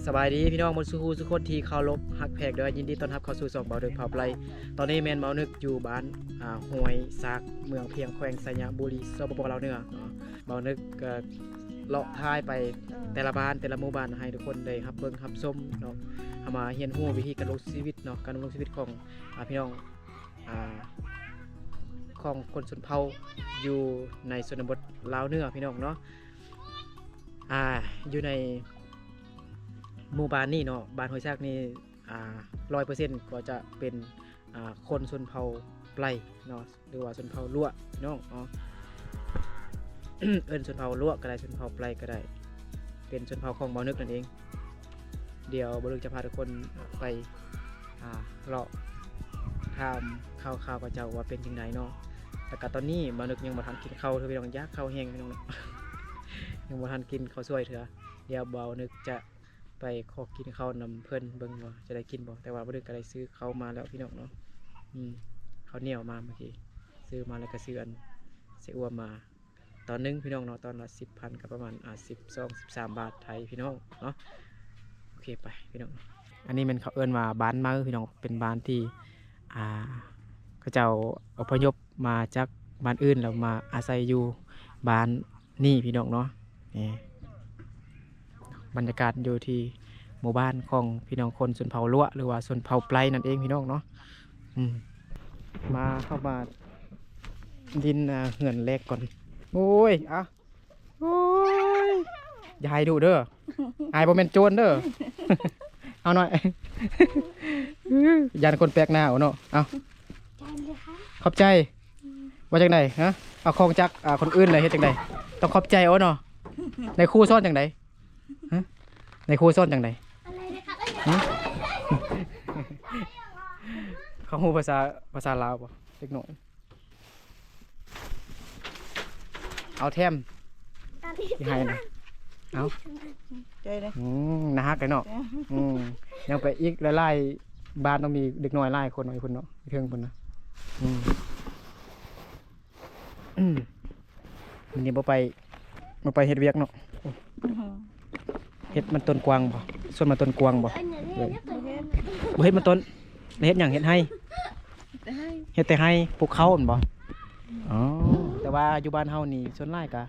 ສະບາຍດີພີ່ນ້ອງໝົດສູ່ຜູ້ສູ່ຄົນທີ່ເຄົາລົບຮັກແພງເດີ. ຍິນດີຕ້ອນຮັບເຂົ້າສູ່ຊ່ອງເບົານຶກພາໄປ. ຕອນນີ້ແມ່ນເບົານຶກຢູ່ບ້ານ ອ່າ ຫ້ວຍຊາກ ເມືອງພຽງ ແຂວງໄຊຍະບູລີ ສປປ ລາວເໜືອເນາະ. ເບົານຶກກໍເລາະຖ່າຍໄປແຕ່ລະບ້ານ ແຕ່ລະໝູ່ບ້ານ ໃຫ້ທຸກຄົນໄດ້ຮັບເບິ່ງຮັບຊົມເນາະ. ເຮົາມາຮຽນຮູ້ວິທີການດຳລົງຊີວິດເນາະ ການດຳລົງຊີວິດຂອງ ອ່າ ພີ່ນ້ອງ ອ່າ ຂອງຄົນຊົນເຜົ່າຢູ່ໃນຊົນນະບົດລາວເໜືອ ພີ່ນ້ອງເນາະ. ອ່າ ຢູ່ໃນໝູ່ບ້ານນີ້ເນາະ ບ້ານຫ້ວຍຊາກນີ້ ອ່າ ຮ້ອຍເປີເຊັນກໍຈະເປັນ ອ່າ ຄົນຊົນເຜົ່າໄປເນາະ ຫຼືວ່າຊົນເຜົ່າຫຼວະເນາະ ເນາະ ເອີ້ນຊົນເຜົ່າຫຼວະກໍໄດ້ ຊົນເຜົ່າໄປກໍໄດ້ ເປັນຊົນເຜົ່າຂອງເບົານຶກນັ້ນເອງ. ດຽວເບົານຶກຈະພາທຸກຄົນໄປ ອ່າ ເລາະຖາມຂ່າວໆ ເຂົາເຈົ້າວ່າເປັນຈັ່ງໃດເນາະ. ແລ້ວກໍຕອນນີ້ເບົານຶກຍັງບໍ່ທັນກິນເຂົ້າເທື່ອ ພີ່ນ້ອງ ຢາກເຂົ້າແຮງ ພີ່ນ້ອງເນາະ ຍັງບໍ່ທັນກິນເຂົ້າສວຍເທື່ອ. ດຽວເບົານຶກຈະໄປຂໍກິນເຂົ້ານຳເພິ່ນເບິ່ງວ່າຈະໄດ້ກິນບໍ່. ແຕ່ວ່າເບົານຶກກໍໄດ້ຊື້ເຂົ້າມາແລ້ວ ພີ່ນ້ອງເນາະ. ອືມ ເຂົ້າໜຽວມາເມື່ອກີ້ ຊື້ມາ ແລ້ວກໍຊື້ອັນໄສ້ອວມມາ. ຕອນໜຶ່ງພີ່ນ້ອງເນາະ ຕອນລະສິບພັນ ກໍປະມານ ອ່າ ສິບສອງ ສິບສາມບາດໄທພີ່ນ້ອງເນາະ. ໂອເຄ ໄປພີ່ນ້ອງ. ອັນນີ້ແມ່ນເຂົາເອີ້ນວ່າບ້ານເໝີ ພີ່ນ້ອງ ເປັນບ້ານທີ່ ອ່າ ເຂົາເຈົ້າອົບພະຍົບມາຈາກບ້ານອື່ນ ແລ້ວມາອາໄສຢູ່ບ້ານນີ້ພີ່ນ້ອງເນາະ. ນີ້ ບັນຍາກາດຢູ່ທີ່ໝູ່ບ້ານຂອງພີ່ນ້ອງຄົນຊົນເຜົ່າຫຼວະ ຫຼືວ່າຊົນເຜົ່າໄປນັ້ນເອງ ພີ່ນ້ອງເນາະ. ອືມ ມາ ເຂົ້າມາດິນ ອ່າ ເຮືອນແລກກ່ອນ. ໂອ້ຍ ອ່ະ ໂອ້ຍ ຢ່າໃຫ້ດຸເດີ ອ້າຍບໍ່ແມ່ນໂຈນເດີ. ເອົາໜ້ອຍ ຢ້ານຄົນແປກໜ້າເອົາເນາະ. ເອົາ ຂອບໃຈ. ວ່າຈັ່ງໃດ ຮະ? ເອົາຂອງຈາກ ອ່າ ຄົນອື່ນແລ້ວເຮັດຈັ່ງໃດ? ຕ້ອງຂອບໃຈເອົາເນາະ. ນາຍຄູສອນຈັ່ງໃດ? ຮະ? ນາຍຄູສອນຈັ່ງໃດ? ຮະ? ເຂົາຮູ້ພາສາ ພາສາລາວບໍ່ ເດັກນ້ອຍ? ເອົາແຖມ ຊິໃຫ້ນະ. ເອົາ ໃຈເດ້. ອືມ ໜ້າຮັກເດ້ເນາະ. ອືມ ຍັງໄປອີກຫຼາຍໆ ບ້ານຕ້ອງມີເດັກນ້ອຍຫຼາຍຄົນເນາະ ຢູ່ພຸ້ນເນາະ ຢູ່ເທິງພຸ້ນນະ. ອືມ ອືມ ມື້ນີ້ບໍ່ໄປ ບໍ່ໄປເຮັດວຽກເນາະ. ເຮັດມັນຕົ້ນກວາງບໍ່? ສວນມັນຕົ້ນກວາງບໍ່? ບໍ່ເຮັດມັນຕົ້ນ. ແລ້ວເຮັດຫຍັງ? ເຮັດໄຮ່? ເຮັດແຕ່ໄຮ່ ປູກເຂົ້າແມ່ນບໍ່? ອໍ ແຕ່ວ່າຢູ່ບ້ານເຮົານີ້ສ່ວນຫຼາຍກະ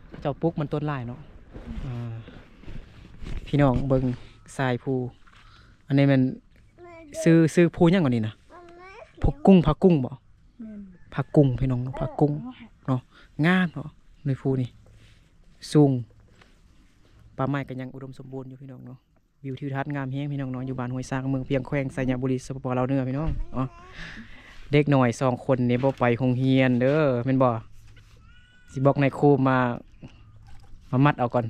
ເຂົາເຈົ້າປູກມັນຕົ້ນຫຼາຍເນາະ. ອ່າ ພີ່ນ້ອງເບິ່ງຊາຍພູ ອັນນີ້ແມ່ນ ຊື່ ຊື່ພູຫຍັງກວ່ານີ້ນະ? ພູກຸ້ງ ຜາກຸ້ງບໍ່? ແມ່ນ ຜາກຸ້ງ ພີ່ນ້ອງເນາະ ຜາກຸ້ງເນາະ. ງາມເນາະ ໃນພູນີ້ ສູງ ປ່າໄມ້ກໍຍັງອຸດົມສົມບູນຢູ່ ພີ່ນ້ອງເນາະ. ວິວທິວທັດງາມແຮງ ພີ່ນ້ອງເນາະ ຢູ່ບ້ານຫ້ວຍຊາກ ເມືອງພຽງ ແຂວງໄຊຍະບູລີ ສປປ ລາວເໜືອ ພີ່ນ້ອງເນາະ. ເດັກນ້ອຍສອງຄົນນີ້ບໍ່ໄປໂຮງຮຽນເດີ ແມ່ນບໍ່? ຊິບອກນາຍຄູມາ ມາມັດເອົາກ່ອນ.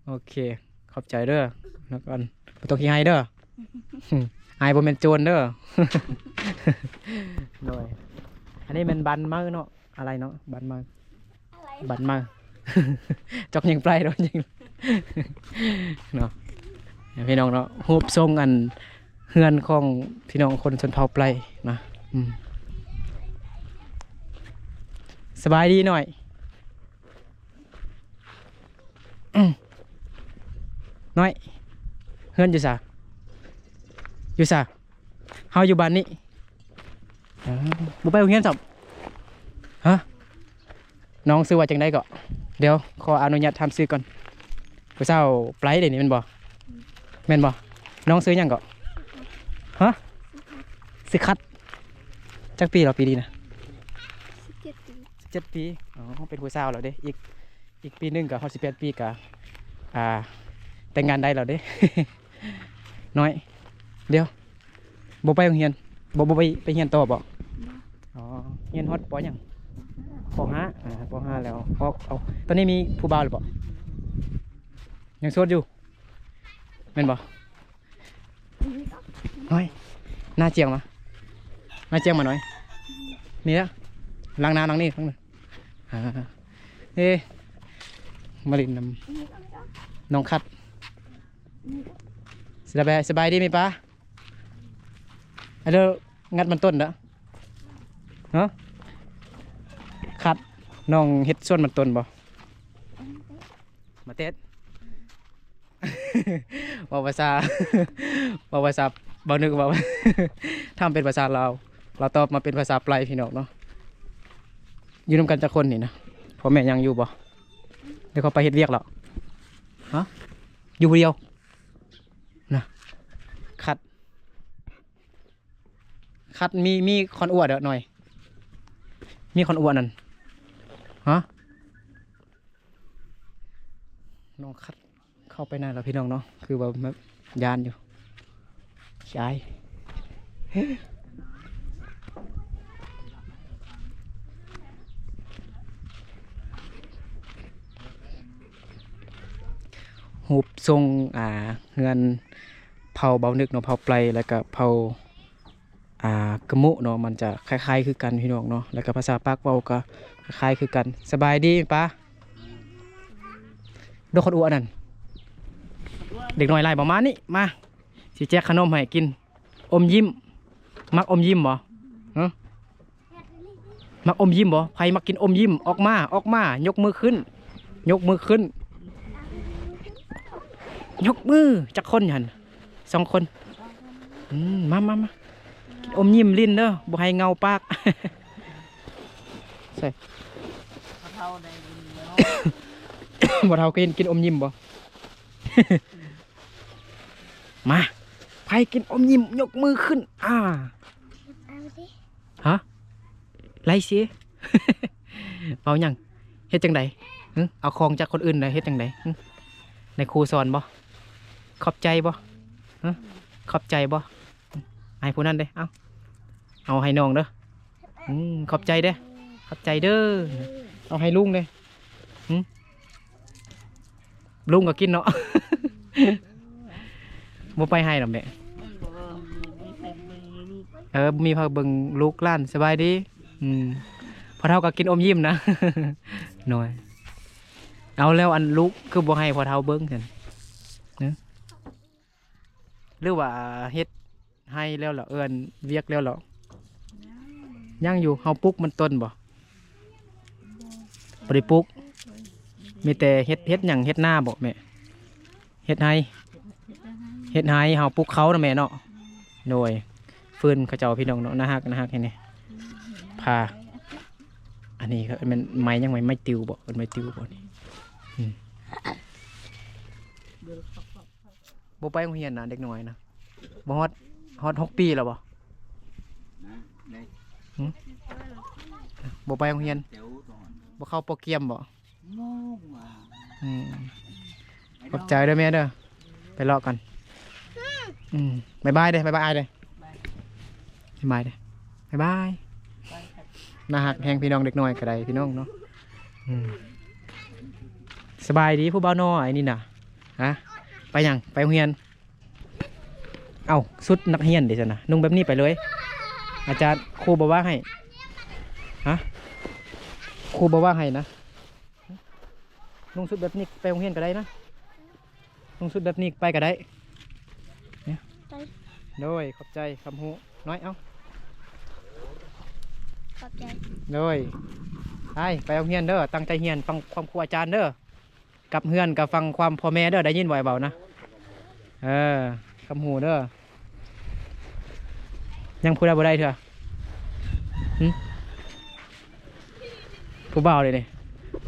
ໂອເຄ ຂອບໃຈເດີ. ແລ້ວກໍບໍ່ຕ້ອງຂີ້ໄຫ້ເດີ. ອ້າຍບໍ່ແມ່ນໂຈນເດີ. ໂດຍ ອັນນີ້ແມ່ນບ້ານເໝີເນາະ ອາໄລເນາະ ບ້ານເໝີ ບ້ານເໝີ. ຈອກຍິງໄປໂດນຍິງເນາະ ພີ່ນ້ອງເນາະ. ຮູບຊົງອັນ ເຮືອນຂອງພີ່ນ້ອງຄົນຊົນເຜົ່າໄປນະ. ອືມ ສະບາຍດີນ້ອຍ. ອືມ ນ້ອຍ ເຮືອນຢູ່ສາ? ຢູ່ສາ? ເຮົາຢູ່ບ້ານນີ້. ເອີ ບໍ່ໄປໂຮງຮຽນຊ້ຳ? ຮະ? ນ້ອງຊື່ວ່າຈັ່ງໃດເກາະ? ດຽວຂໍອະນຸຍາດຖາມຊື່ກ່ອນ. ຜູ້ສາວໄປເດນີ້ແມ່ນບໍ່? ແມ່ນບໍ່? ນ້ອງຊື່ຫຍັງເກາະ? ຮະ? ຊື່ຄັດ. ຈັກປີແລ້ວປີນີ້ນະ? ສິບເຈັດປີ. ສິບເຈັດປີ. ອໍ ເປັນຜູ້ສາວແລ້ວເດ້. ອີກ ອີກປີໜຶ່ງກໍຮອດສິບແປດປີ ກໍ ອ່າ ແຕ່ງງານໄດ້ແລ້ວເດ້. ນ້ອຍ ດຽວ ບໍ່ໄປໂຮງຮຽນ ບໍ່ ບໍ່ໄປ ໄປຮຽນຕໍ່ບໍ່? ບໍ່. ອໍ ຮຽນຮອດ ປໍ ຫຍັງ? ປໍຫ້າ. ອ່າ ປໍຫ້າແລ້ວອອກ. ເອົາ ຕອນນີ້ມີຜູ້ບ່າວແລ້ວບໍ່? ຍັງໂສດຢູ່ ແມ່ນບໍ່? ນ້ອຍ ໜ້າຈຽງມາ ໜ້າຈຽງມາໜ້ອຍ. ນີ້ລະ ຫຼັງໜ້າຫຼັງນີ້ ອ່າ ເອ ມາຫຼິ້ນນຳນ້ອງຄັດ. ສະບາຍ ສະບາຍດີແມ່ປ້າ. ອັນເດີ ງັດມັນຕົ້ນເດີ ຮະ? ຄັດ ນ້ອງເຮັດສວນມັນຕົ້ນບໍ່? ມາເຕັດ ເວົ້າພາສາ ເວົ້າພາສາ ເວົ້ານຶກເວົ້າ ຖາມເປັນພາສາລາວ ລາວຕອບມາເປັນພາສາໄປພີ່ນ້ອງເນາະ. ຢູ່ນຳກັນຈັກຄົນນີ້ນະ? ພໍ່ແມ່ຍັງຢູ່ບໍ່? ໄດ້ເຂົ້າໄປເຮັດວຽກແລ້ວ? ຮະ? ຢູ່ຜູ້ດຽວນະ? ຄັດ ຄັດ ມີ ມີຄອນອົວເດີໜ້ອຍ ມີຄອນອົວນັ້ນ ຮະ? ນ້ອງຄັດເຂົ້າໄປໃນແລ້ວພີ່ນ້ອງເນາະ ຄືວ່າແບບຢ້ານຢູ່ ຊາຍ ຮູບຊົງ ອ່າ ເຮືອນເຜົ່າເບົານຶກເນາະ ເຜົ່າໄປ ແລ້ວກະເຜົ່າ ອ່າ ກະໂມະເນາະ ມັນຈະຄ້າຍໆຄືກັນພີ່ນ້ອງເນາະ ແລ້ວກະພາສາປາກເວົ້າກະຄ້າຍໆຄືກັນ. ສະບາຍດີປ້າ ດອກຄອນອົວນັ້ນ ເດັກນ້ອຍຫຼາຍບໍ່? ມານີ້ ມາ ຊິແຈກຂະໜົມໃຫ້ກິນ ອົມຍິ້ມ ມັກອົມຍິ້ມບໍ່? ຮະ? ມັກອົມຍິ້ມບໍ່? ໃຜມັກກິນອົມຍິ້ມ ອອກມາ ອອກມາ ຍົກມືຂຶ້ນ ຍົກມືຂຶ້ນ ຍົກມື. ຈັກຄົນຫັ້ນ? ສອງຄົນ. ອືມ ມາ ມາ ມາ ກິນອົມຍິ້ມຫຼິ້ນເດີ ບໍ່ໃຫ້ເຫງົາປາກ. ໃສ່ ພໍ່ເຖົ້າໄດ້ກິນແລ້ວ ພໍ່ເຖົ້າກິນ ກິນອົມຍິ້ມບໍ່? ມາ ໃຜກິນອົມຍິ້ມຍົກມືຂຶ້ນ ອາ ເອົາຊິ ຮະ? ໄລ່ຊິ ເວົ້າຫຍັງ? ເຮັດຈັ່ງໃດ? ຫຶ? ເອົາຂອງຈາກຄົນອື່ນນະ ເຮັດຈັ່ງໃດ? ຫຶ? ນາຍຄູສອນບໍ່? ຂອບໃຈບໍ່? ຫຶ? ຂອບໃຈບໍ່? ໃຫ້ຜູ້ນັ້ນເດ້ ເອົາ ເອົາໃຫ້ນ້ອງເດີ. ອືມ ຂອບໃຈເດ້ ຂອບໃຈເດີ. ເອົາໃຫ້ລຸງເດ້. ຫຶ? ລຸງກໍກິນເນາະ ບໍ່ໄປໃຫ້ດອກແມ່. ເອີ ບໍ່ມີໃຜເບິ່ງລູກຫຼານ. ສະບາຍດີ. ອືມ ພໍ່ເຖົ້າກໍກິນອົມຍິ້ມນະ ໂດຍ. ເອົາແລ້ວ ອັນລູກຄືບໍ່ໃຫ້ພໍ່ເຖົ້າເບິ່ງຊັ້ນ ຫຼືວ່າເຮັດ ໄຮ່ແລ້ວລະ ເອີ້ນວຽກແລ້ວລະ? ຍັງຢູ່. ເຮົາປຸກມັນຕົ້ນບໍ່? ບໍ່ໄດ້ປຸກ. ມີແຕ່ເຮັດ ເຮັດຫຍັງ? ເຮັດນາບໍ່ແມ່? ເຮັດໄຮ່ ເຮັດໄຮ່. ເຮົາປຸກເຂົ້ານະແມ່ເນາະ. ໂດຍ. ຟືນເຂົາເຈົ້າພີ່ນ້ອງເນາະ ໜ້າຮັກ ໜ້າຮັກແຮງນີ້. ຜາ ອັນນີ້ກໍແມ່ນໄມ້ຫຍັງ? ໄມ້ ໄມ້ຕິວບໍ່? ເອີ້ນໄມ້ຕິວບໍ່ນີ້? ອືມ. ບໍ່ໄປໂຮງຮຽນນະ ເດັກນ້ອຍນະ. ບໍ່ຮອດ ຮອດຫົກປີແລ້ວບໍ່? ຫຶ? ບໍ່ໄປໂຮງຮຽນ ບໍ່ເຂົ້າໂປຣແກຣມບໍ່? ອືມ. ຂອບໃຈເດີແມ່ເດີ. ໄປເລາະກ່ອນ. ອືມ. ບາຍບາຍເດີ ບາຍບາຍອ້າຍເດີ. ບາຍບາຍເດີ ບາຍບາຍ. ໜ້າຮັກແຮງພີ່ນ້ອງ ເດັກນ້ອຍກໍໄດ້ພີ່ນ້ອງເນາະ. ອືມ. ສະບາຍດີຜູ້ບ່າວນ້ອຍນີ້ນະ. ຮະ? ໄປຫຍັງ? ໄປໂຮງຮຽນ. ເອົ້າ ຊຸດນັກຮຽນເດຊັ້ນນະ ນຸ່ງແບບນີ້ໄປເລີຍ. ອາຈານ ຄູບໍ່ວ່າໃຫ້. ຮະ? ຄູບໍ່ວ່າໃຫ້ນະ. ນຸ່ງຊຸດແບບນີ້ໄປໂຮງຮຽນກໍໄດ້ນະ. ນຸ່ງຊຸດແບບນີ້ໄປກໍໄດ້. ໄປ. ໂດຍ ຂອບໃຈຄຳຮູ້ນ້ອຍ. ເອົາ ຂອບໃຈ. ໂດຍ. ໄປ ໄປໂຮງຮຽນເດີ ຕັ້ງໃຈຮຽນ ຟັງຄວາມຄູອາຈານເດີ. ກັບເຮືອນກໍຟັງຄວາມພໍ່ແມ່ເດີ ໄດ້ຍິນບໍ່ອ້າຍເວົ້ານະ? ເອີ ຄຳຮູ້ເດີ. ຍັງຜູ້ໃດບໍ່ໄດ້ເທື່ອ? ຫຶ? ຜູ້ບ່າວເດນີ້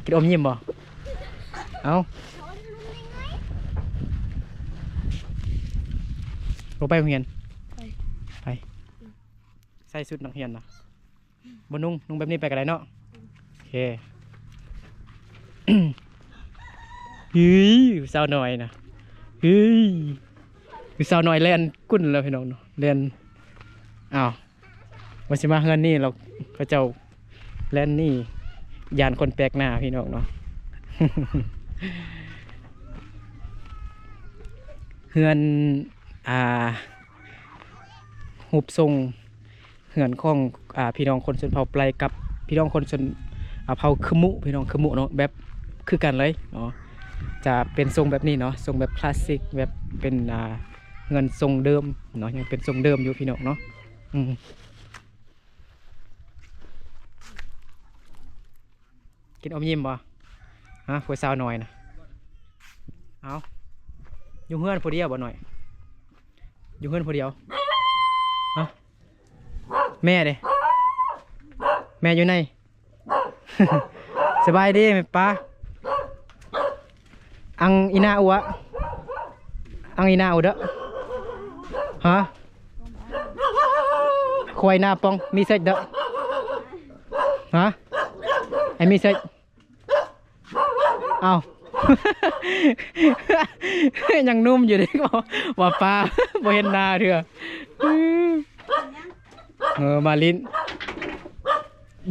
ກິນອົມຍິ້ມບໍ່? ເອົ້າ ບໍ່ໄປໂຮງຮຽນ? ໄປ ໄປ. ໃສ່ຊຸດນັກຮຽນນະ. ບໍ່ນຸ່ງ ນຸ່ງແບບນີ້ໄປກໍໄດ້ເນາະ. ໂອເຄ. ເຮີ້ຍ ສາວນ້ອຍນະ ເຮີ້ຍ ສາວນ້ອຍແລ່ນກຸ້ນແລ້ວພີ່ນ້ອງເນາະ ແລ່ນ. ອ້າວ ວ່າຊິມາເຮືອນນີ້ແລ້ວ ເຂົາເຈົ້າແລ່ນໜີ ຢ້ານຄົນແປກໜ້າພີ່ນ້ອງເນາະ. ເຮືອນ ອ່າ ຮູບຊົງ ເຮືອນຂອງ ອ່າ ພີ່ນ້ອງຄົນຊົນເຜົ່າໄປກັບພີ່ນ້ອງຄົນຊົນ ອ່າ ເຜົ່າຂະມຸ ພີ່ນ້ອງຂະມຸເນາະ ແບບຄືກັນເລີຍເນາະ. ຈະເປັນຊົງແບບນີ້ເນາະ ຊົງແບບຄລາສສິກ ແບບເປັນ ອ່າ ເຮືອນຊົງເດີມເນາະ ຍັງເປັນຊົງເດີມຢູ່ພີ່ນ້ອງເນາະ. ອືມ. ກິນອົມຍິ້ມບໍ່? ຮະ ຜູ້ສາວນ້ອຍນະ. ເອົາ ຢູ່ເຮືອນຜູ້ດຽວບໍ່ນ້ອຍ? ຢູ່ເຮືອນຜູ້ດຽວ? ຮະ? ແມ່ເດ? ແມ່ຢູ່ໃນ? ສະບາຍດີແມ່ປ້າ. ອັງອີນາອູອະ ອັງອີນາອູເດ. ຮະ? ຄວາຍນາປອງ ມີເຊັກເດ. ຮະ? ໄອ້ມີເຊັກ. ເອົ້າ ຍັງໜຸ່ມຢູ່ເດ້ ວ່າປ້າ ບໍ່ເຫັນໜ້າເທື່ອ. ເອີ ມາຫຼິ້ນ.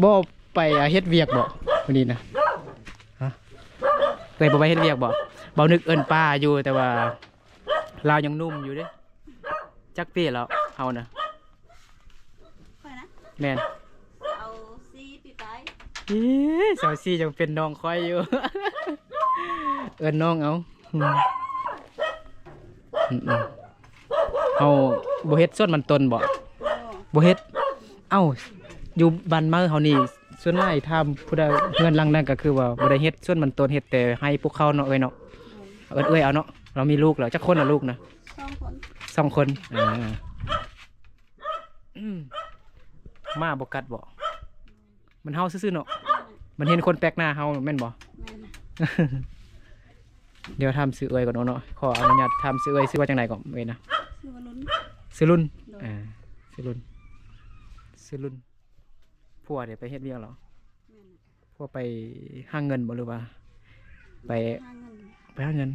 ບໍ່ໄປເຮັດວຽກບໍ່ມື້ນີ້ນະ? ຮະ? ເອື້ອຍບໍ່ໄປເຮັດວຽກບໍ່? ເບົານຶກເອີ້ນປ້າຢູ່ ແຕ່ວ່າລາວຍັງໜຸ່ມຢູ່ເດ້. ຈັກປີແລ້ວເຮົານະ? ຂ້ອຍນະ? ແມ່ນ. ຊາວສີ່ປີປາຍ. ເອີ ຊາວສີ່ຍັງເປັນນ້ອງຂ້ອຍຢູ່. ເອີ້ນນ້ອງເອົາ. ອືມ ອືມ ເຮົາບໍ່ເຮັດສວນມັນຕົ້ນບໍ່? ບໍ່ເຮັດ. ເອົ້າ ຢູ່ບ້ານເມົາເຮົານີ້ ສ່ວນຫຼາຍຖ້າຜູ້ໃດເຮືອນຫຼັງນັ້ນກໍຄືວ່າບໍ່ໄດ້ເຮັດສວນມັນຕົ້ນ ເຮັດແຕ່ໄຮ່ປູກເຂົ້າເນາະເອື້ອຍເນາະ. ເອີ້ນເອື້ອຍເອົາເນາະ. ລາວມີລູກແລ້ວ ຈັກຄົນລະລູກນະ? ສອງຄົນ. ສອງຄົນ. ອ່າ ໝາບໍ່ກັດບໍ່? ມັນເຫົ່າຊື່ໆເນາະ. ມັນເຫັນຄົນແປກໜ້າເຮົາແມ່ນບໍ່? ແມ່ນ. ດຽວຖາມຊື່ເອື້ອຍກ່ອນເນາະ. ຂໍອະນຸຍາດຖາມຊື່ເອື້ອຍ ຊື່ວ່າຈັ່ງໃດເກາະເອື້ອຍນະ? ຊື່ລຸນ. ຊື່ລຸນ. ໂດຍ. ອ່າ ຊື່ລຸນ ຊື່ລຸນ. ຜົວເດ ໄປເຮັດວຽກແລ້ວ? ແມ່ນ. ຜົວໄປຫາເງິນບໍ່ ຫຼືວ່າໄປ? ຫາເງິນ. ໄປຫາເງິນ.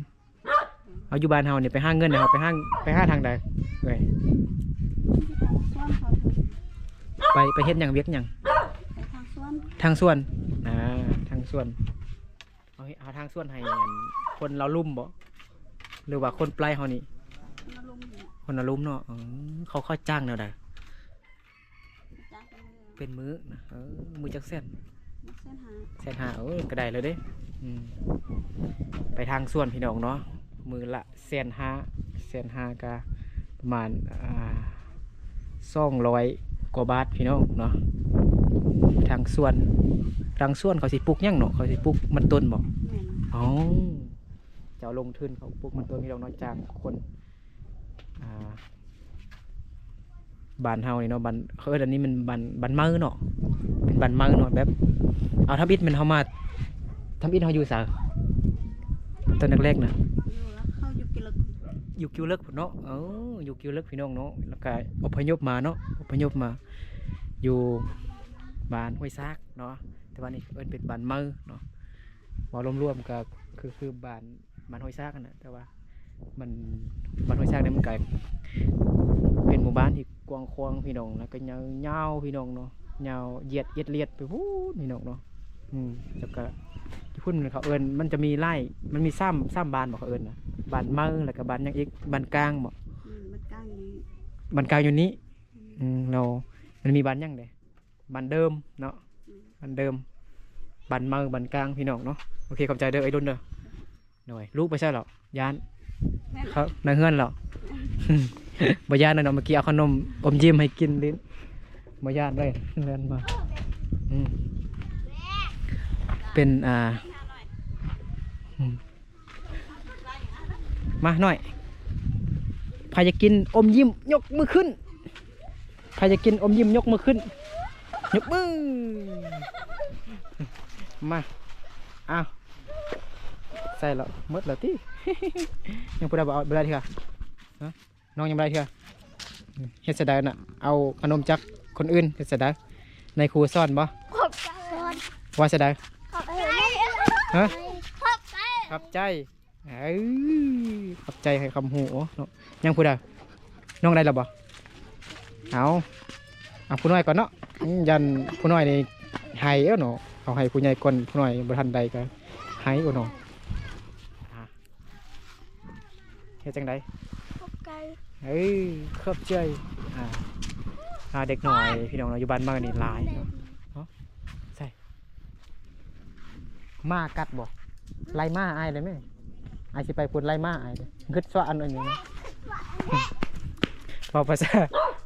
ເອົາ ຢູ່ບ້ານເຮົານີ້ໄປຫາເງິນ ເຮົາໄປຫາ ໄປຫາທາງໃດເອື້ອຍ? ໄປ ໄປເຮັດຫຍັງ ວຽກຫຍັງ? ໄປທາງສວນ. ທາງສວນ. ອ່າ ທາງສວນ. ເອົາ ເຮັດ ເອົາທາງສວນໃຫ້ອັນຄົນລາວລຸ່ມບໍ່ ຫຼືວ່າຄົນປາຍເຮົານີ້? ຄົນລາວລຸ່ມ. ຄົນລາວລຸ່ມເນາະ. ເອີ ເຂົາ ເຂົາຈ້າງແນວໃດ? ຈ້າງເປັນມື້. ເປັນມື້ນະ. ເອີ ມື້ຈັກແສນ? ແສນຫ້າ. ແສນຫ້າ. ເອີ ກໍໄດ້ແລ້ວເດ້. ອືມ ໄປທາງສວນພີ່ນ້ອງເນາະ ມື້ລະ ແສນຫ້າ ແສນຫ້າກະປະມານ ອ່າ ສອງຮ້ອຍກວ່າບາດພີ່ນ້ອງເນາະ. ທາງສວນ ທາງສວນເຂົາຊິປູກຫຍັງເນາະ? ເຂົາຊິປູກມັນຕົ້ນບໍ່? ແມ່ນ. ອໍ ເຈົ້າລົງທຶນເຂົາປູກມັນຕົ້ນພີ່ນ້ອງເນາະ ຈ້າງຄົນ ອ່າ ບ້ານເຮົານີ້ເນາະ ບ້ານ ເຂົາເອີ້ນອັນນີ້ແມ່ນບ້ານ ບ້ານເມົາເນາະ ເປັນບ້ານເມົາເນາະ ແບບ ເອົາ ທຳອິດແມ່ນເຮົາມາ ທຳອິດເຮົາຢູ່ໃສ ຕອນແລກໆນະ? ຢູ່ ເຮົາຢູ່ກິວເລິກ ຢູ່ກິວເລິກພຸ້ນເນາະ. ເອີ ຢູ່ກິວເລິກພີ່ນ້ອງເນາະ ແລ້ວກະອົບພະຍົບມາເນາະ ອົບພະຍົບມາຢູ່ບ້ານຫ້ວຍຊາກເນາະ ແຕ່ວ່ານີ້ເອີ້ນເປັນບ້ານເມົາເນາະ. ເວົ້າລວມໆກະຄື ຄືບ້ານ ບ້ານຫ້ວຍຊາກຫັ້ນນະ ແຕ່ວ່າມັນ ບ້ານຫ້ວຍຊາກນີ້ມັນກະເປັນໝູ່ບ້ານທີ່ກວ້າງຂວາງພີ່ນ້ອງ ແລ້ວກະຍາວໆ ພີ່ນ້ອງເນາະ ຍາວຢຽດ ຢຽດລຽດໄປພຸ້ນພີ່ນ້ອງເນາະ. ອືມ ແລ້ວກະຢູ່ພຸ້ນເຂົາເອີ້ນ ມັນຈະມີຫຼາຍ ມັນມີສາມ ສາມບ້ານບໍ່ ເຂົາເອີ້ນນະ ບ້ານເມົາ ແລ້ວກະບ້ານຫຍັງອີກ ບ້ານກາງບໍ່? ອືມ ບ້ານກາງຢູ່ນີ້ ບ້ານກາງຢູ່ນີ້. ອືມ ອືມ ແລ້ວມັນມີບ້ານຫຍັງແດ່? ບ້ານເດີມເນາະ ອືມ ບ້ານເດີມ ບ້ານເມົາ ບ້ານກາງ ພີ່ນ້ອງເນາະ. ໂອເຄ ຂອບໃຈເດີ ໄອ້ລຸນເດີ. ໂດຍ ລູກໄປໃສແລ້ວ? ຢ້ານ ແມ່ນ ເຂົ້າໃນເຮືອນແລ້ວ. ບໍ່ຢ້ານແລ້ວເນາະ ເມື່ອກີ້ເອົາຂະໜົມອົມຍິ້ມໃຫ້ກິນຫຼິ້ນ ບໍ່ຢ້ານເລີຍ ແລ່ນມາ. ອືມ ເປັນ ອ່າ ອືມ ມານ້ອຍ ໃຜຢາກກິນອົມຍິ້ມຍົກມືຂຶ້ນ ໃຜຢາກກິນອົມຍິ້ມຍົກມືຂຶ້ນ ຍົກມື ມາ ອ້າວ ໃສ່ແລ້ວ ໝົດແລ້ວຕິ ຍັງຜູ້ໃດບໍ່ເອົາ ບໍ່ໄດ້ເທື່ອ ຮະ ນ້ອງຍັງບໍ່ໄດ້ເທື່ອ ເຮັດຈັ່ງໃດນະ ເອົາຂະໜົມຈາກຄົນອື່ນ ເຮັດຈັ່ງໃດ ນາຍຄູສອນບໍ່? ຂອບໃຈ ວ່າຈັ່ງໃດ? ຂອບໃຈ ຮະ? ຂອບໃຈ ຂອບໃຈ ເອີ ຂອບໃຈໃຫ້ຄຳຮູ້ເນາະ. ຍັງຜູ້ໃດ? ນ້ອງໄດ້ແລ້ວບໍ່? ເອົາ ເອົາຜູ້ນ້ອຍກ່ອນເນາະ. ອືມ ຢ້ານຜູ້ນ້ອຍນີ້ໄຫ້ເອີເນາະ. ເອົາໃຫ້ຜູ້ໃຫຍ່ກ່ອນ ຜູ້ນ້ອຍບໍ່ທັນໄດ້ກໍໄຫ້ເອີເນາະ. ເຮັດຈັ່ງໃດ? ຂອບໃຈ ເອີ ຂອບໃຈ. ອ່າ ອ່າ ເດັກນ້ອຍພີ່ນ້ອງເນາະ ຢູ່ບ້ານເຮົານີ້ຫຼາຍເນາະ. ໃສ່ ໝາກັດບໍ່? ໄລ່ໝາອ້າຍໄດ້ແມ? ອ້າຍຊິໄປພຸ້ນໄລ່ໝາອ້າຍເດີ. ງຶດສະອັນ ອັນນີ້ ເວົ້າພາສາ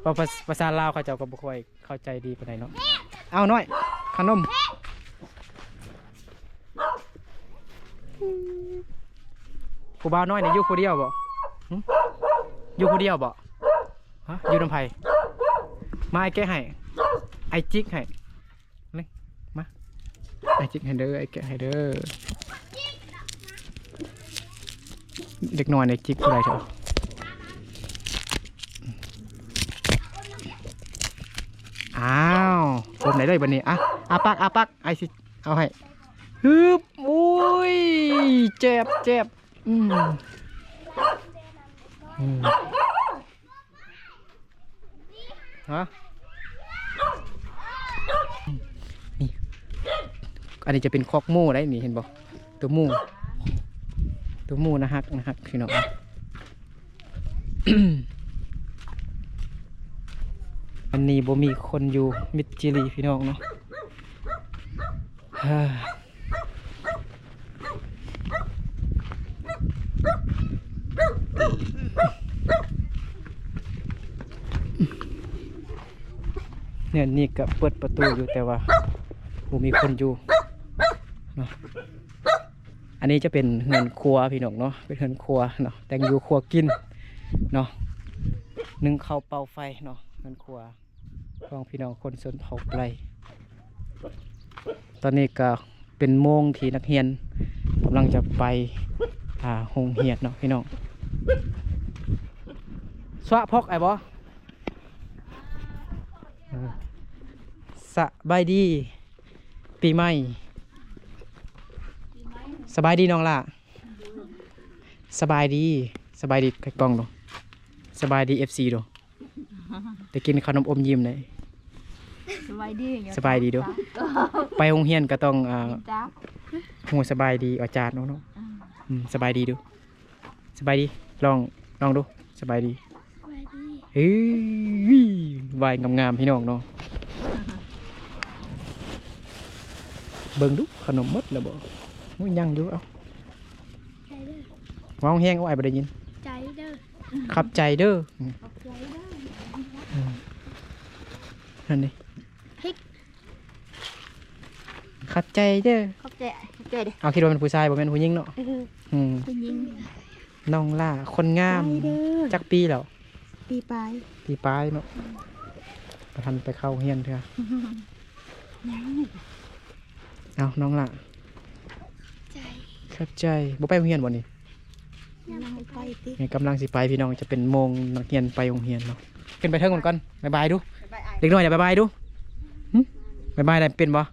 ເວົ້າພາສາ ພາສາລາວເຂົາເຈົ້າກໍບໍ່ຄ່ອຍເຂົ້າໃຈດີປານໃດເນາະ. ເອົານ້ອຍ ຂະໜົມ. ຜູ້ບ່າວນ້ອຍນີ້ຢູ່ຜູ້ດຽວບໍ່? ຫຶ? ຢູ່ຜູ້ດຽວບໍ່? ຮະ? ຢູ່ນຳໃຜ? ມາ ອ້າຍແກະໃຫ້ ອ້າຍຈິກໃຫ້. ນີ້ ມາ ອ້າຍຈິກໃຫ້ເດີ ອ້າຍແກະໃຫ້ເດີ. ເດັກນ້ອຍນີ້ຈິກບໍ່ໄດ້ເທື່ອ. ອ້າວ ກົມໄດ້ເລີຍບັດນີ້. ອ່ະ ອ້າປາກ ອ້າປາກ ອ້າຍຊິເອົາໃຫ້. ຮຶບ ໂອ້ຍ ເຈັບ ເຈັບ. ອືມ ອືມ ຮະ ນີ້ ອັນນີ້ຈະເປັນຄອກໝູໄດ໋ນີ້ ເຫັນບໍ່? ໂຕໝູ ໂຕໝູໜ້າຮັກ ໜ້າຮັກ ພີ່ນ້ອງ. ອັນນີ້ບໍ່ມີຄົນຢູ່ ມິດຈີລີ ພີ່ນ້ອງເນາະ. ເຮືອນນີ້ກະເປີດປະຕູຢູ່ ແຕ່ວ່າບໍ່ມີຄົນຢູ່ເນາະ. ອັນນີ້ຈະເປັນເຮືອນຄົວ ພີ່ນ້ອງເນາະ ເປັນເຮືອນຄົວເນາະ ແຕ່ງຢູ່ຄົວກິນເນາະ ໜຶ້ງເຂົ້າເປົ່າໄຟເນາະ ເຮືອນຄົວ ຂອງພີ່ນ້ອງຄົນຊົນເຜົ່າໄປ. ຕອນນີ້ກະເປັນໂມງທີ່ນັກຮຽນກຳລັງຈະໄປ ອ່າ ໂຮງຮຽນເນາະພີ່ນ້ອງ. ສະພອກໄອ້ບໍ? ເອີ ສະບາຍດີປີໃໝ່. ສະບາຍດີນ້ອງຫຼ້າ. ສະບາຍດີ ສະບາຍດີໃຫ້ກ້ອງດູ. ສະບາຍດີເອັຟຊີດູ. ໄດ້ກິນເຂົ້ານ້ຳອົມຍິ້ມໄດ໋. ສະບາຍດີ ສະບາຍດີດູ. ໄປໂຮງຮຽນກໍຕ້ອງ ອ່າ ຮູ້ສະບາຍດີອາຈານເນາະ. ອືມ ສະບາຍດີດູ. ສະບາຍດີ ລອງ ລອງດູ. ສະບາຍດີ ສະບາຍດີ. ເອີຍ ວາຍງາມໆ ພີ່ນ້ອງເນາະ. ເບິ່ງດູ ຂະໜົມໝົດແລ້ວບໍ່? ໂອ້ຍ ຍັງຢູ່. ເອົາ ໃຈເດີ ເວົ້າແຮງ ໂອ້ຍ ອ້າຍບໍ່ໄດ້ຍິນ. ໃຈເດີ ຂອບໃຈເດີ. ອືມ ຂອບໃຈເດີ. ອືມ ນັ້ນເດ ພິກ ຂອບໃຈເດີ ຂອບໃຈ ຂອບໃຈເດີ. ເອົາ ຄິດວ່າແມ່ນຜູ້ຊາຍ ບໍ່ແມ່ນຜູ້ຍິງເນາະ. ອືມ ອືມ ຜູ້ຍິງ. ນ້ອງຫຼ້າຄົນງາມ ໃຈເດີ. ຈັກປີແລ້ວ? ປີປາຍ ປີປາຍເນາະ. ອືມ ບໍ່ທັນໄປເຂົ້າໂຮງຮຽນເທື່ອ. ຍັງ. ເອົາ ນ້ອງຫຼ້າ ໃຈ ຂອບໃຈ. ບໍ່ໄປໂຮງຮຽນບໍ່ນີ້? ຍັງໄປຕິ ນີ້ກຳລັງຊິໄປ ພີ່ນ້ອງ. ຈະເປັນໂມງນັກຮຽນໄປໂຮງຮຽນເນາະ. ຂຶ້ນໄປເທິງກ່ອນ ບາຍບາຍດູ. ບາຍບາຍ ເດັກນ້ອຍ ບາຍບາຍດູ. ຫຶ? ບາຍບາຍໄດ້ເປັນບໍ່?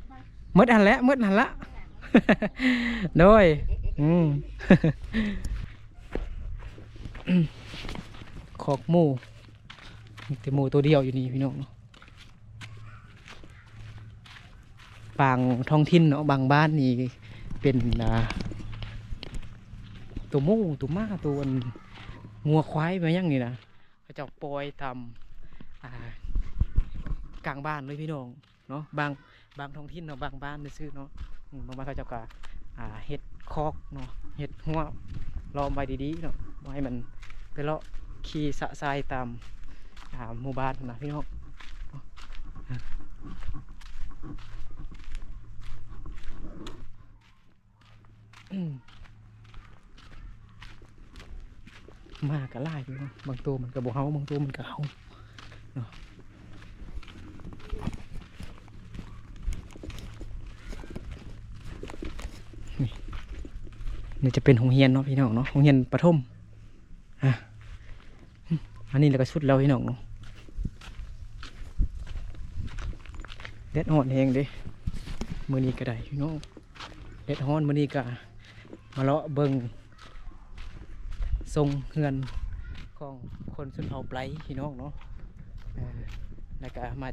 ໝົດຫັ້ນແຫຼະ ໝົດຫັ້ນລະ. ໂດຍ ອືມ ຄອກໝູ ມີແຕ່ໝູໂຕດຽວຢູ່ນີ້ ພີ່ນ້ອງເນາະ. ບາງທ້ອງຖິ່ນເນາະ ບາງບ້ານນີ້ເປັນ ອ່າ ໂຕໝູ ໂຕໝາ ໂຕອັນ ງົວຄວາຍ ແມ່ນຫຍັງນີ້ນະ ເຂົາເຈົ້າປ່ອຍຕາມ ອ່າ ກາງບ້ານເລີຍ ພີ່ນ້ອງເນາະ. ບາງ ບາງທ້ອງຖິ່ນເນາະ ບາງບ້ານຊື່ໆເນາະ. ອືມ ບາງບ້ານເຂົາເຈົ້າກະ ອ່າ ເຮັດຄອກເນາະ ເຮັດຮົ້ວລ້ອມໄວ້ດີໆເນາະ ບໍ່ໃຫ້ມັນໄປເລາະຂີ່ຊະຊາຍຕາມ ອ່າ ໝູ່ບ້ານນະ ພີ່ນ້ອງ. ໝາກະຫຼາຍຢູ່ເນາະ ບາງໂຕມັນກະບໍ່ເຫົ່າ ບາງໂຕມັນກະເຫົ່າເນາະ. ນີ້ ນີ້ຈະເປັນໂຮງຮຽນເນາະ ພີ່ນ້ອງເນາະ ໂຮງຮຽນປະຖົມ. ອ່າ ອັນນີ້ລະກະສຸດແລ້ວ ພີ່ນ້ອງເນາະ. ແດດຮ້ອນແຮງເດ້ ມື້ນີ້ກະໄດ້ ພີ່ນ້ອງ. ແດດຮ້ອນ ມື້ນີ້ກະມາເລາະເບິ່ງຊົງເຮືອນຂອງຄົນຊົນເຜົ່າໄປຣ ພີ່ນ້ອງເນາະ. ເອີ ແລ້ວກະມາ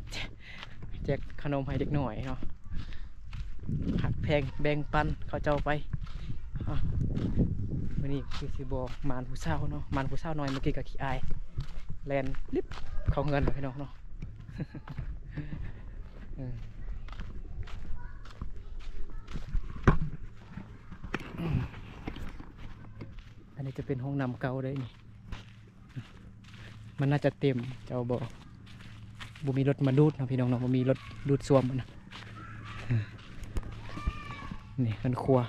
ແຈກຂະໜົມໃຫ້ເດັກນ້ອຍເນາະ ຮັກແພງແບ່ງປັນເຂົາເຈົ້າໄປ. ອ່ະ ມື້ນີ້ຄືຊິບໍ່ໝານຜູ້ສາວເນາະ ໝານຜູ້ສາວນ້ອຍ ມື້ກີ້ກະຂີ້ອາຍ ແລ່ນລິບເຂົ້າເຮືອນ ພີ່ນ້ອງເນາະ. ເອີ ອັນນີ້ຈະເປັນຫ້ອງນ້ຳເກົ່າເດ້ນີ້ ມັນໜ້າຈະເຕັມ ເຈົ້າ ບໍ່ ບໍ່ມີລົດມາດູດເນາະ ພີ່ນ້ອງເນາະ ບໍ່ມີລົດດູດຊວມນະ. ນີ້ເຮືອນຄົວ.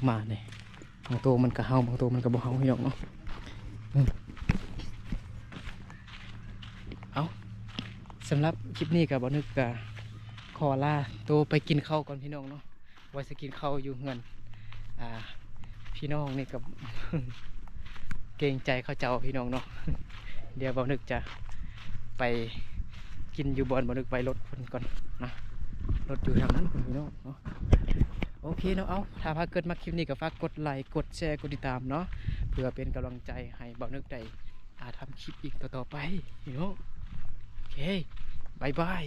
ມານີ້ ບາງໂຕມັນກໍເຫົ່າ ບາງໂຕມັນກໍບໍ່ເຫົ່າ ພີ່ນ້ອງເນາະ. ອືມ ເອົາ ສຳລັບຄລິບນີ້ກໍ ບ່າວນຶກກໍຂໍລາໂຕໄປກິນເຂົ້າກ່ອນ ພີ່ນ້ອງເນາະ. ວ່າຊິກິນເຂົ້າຢູ່ເຮືອນ ອ່າ ພີ່ນ້ອງນີ້ກໍ ເກງໃຈເຂົາເຈົ້າ ພີ່ນ້ອງເນາະ. ດຽວບ່າວນຶກຈະໄປກິນຢູ່ບ່ອນບ່າວນຶກໄວ້ລົດເພິ່ນກ່ອນນະ. ລົດຢູ່ທາງນັ້ນພຸ້ນ ພີ່ນ້ອງເນາະ. ໂອເຄເນາະ ເອົາ ຖ້າຫາກເກີດມັກຄລິບນີ້ກໍຝາກກົດໄລ ກົດແຊ ກົດຕິດຕາມເນາະ ເພື່ອເປັນກຳລັງໃຈໃຫ້ບ່າວນຶກໄດ້ ອ່າ ທຳຄລິບອີກຕໍ່ໆໄປ ພີ່ນ້ອງ. ໂອເຄ ບາຍບາຍ.